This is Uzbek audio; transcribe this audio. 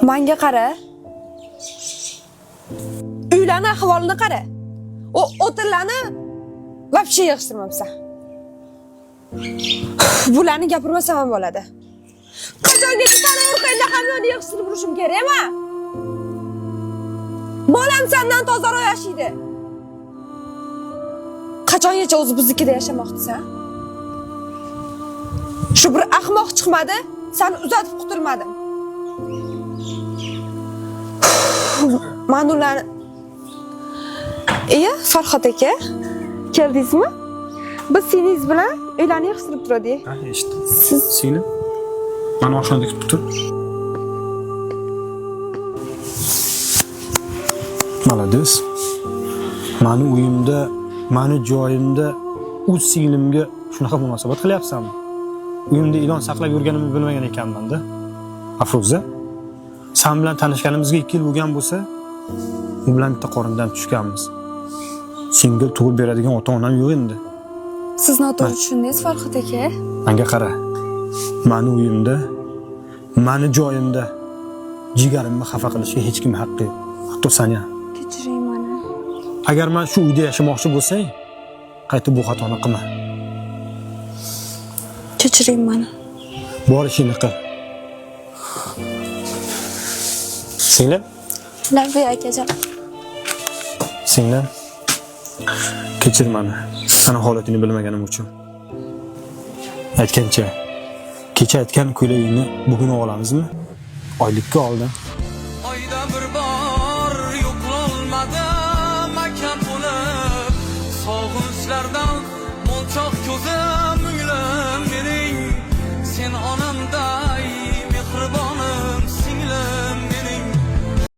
Manga qara. Uylarni ahvolini qara. O o'tinlarni вообще yig'ishtirmabsan. Bularni gapirmasam ham bo'ladi. Qachongacha sani orqangda hamyonni yig'ishtirib yurishim kerakmi? Bolam sendan tozaroq yashaydi. Qachongacha o'zi biznikida yashamoqchisan? Shu bir ahmoq chiqmadi, seni uzatib qutulmadim. Man ularni. Iya, Farhod aka, keldingizmi? Biz seningiz bilan uylarni yig'ishtirib turdik. Ha, eshitdim. Siz Singlim, mani oshxonada kutib tur. Молодец. Mani uyimda, mani joyimda o'z singlimga shunaqa munosabat qilyapsanmi? Uyimda ilon saqlab yurganimni bilmagan ekanman-da. Afruza, sen bilan tanishganimizga 2 yil bo'lgan bo'lsa, u bilan bitta qorindan tushganmiz. Senga tug'ib beradigan ota-onam yo'q endi. Siz noto'g'ri tushundingiz, Farhod aka. Menga qara. Mani uyimda, mani joyimda jigarimni xafa qilishga hech kim haqqi yo'q. Hatto seni ham. Kechiring meni. Agar men shu uyda yashamoqchi bo'lsang, qaytib bu xatoni qilma. Kechiring meni. Bor ishingni qil. Singlim, Labbay akajon. singlim. Kechir meni. Sani holatingni bilmaganim uchun. Aytgancha, kecha aytgan ko'ylagingni bugun olamizmi? Oylikka oldim. Oyda bir bor yo'qlolmadim akam bo'lib, sog'inchlardan monchoq ko'zim.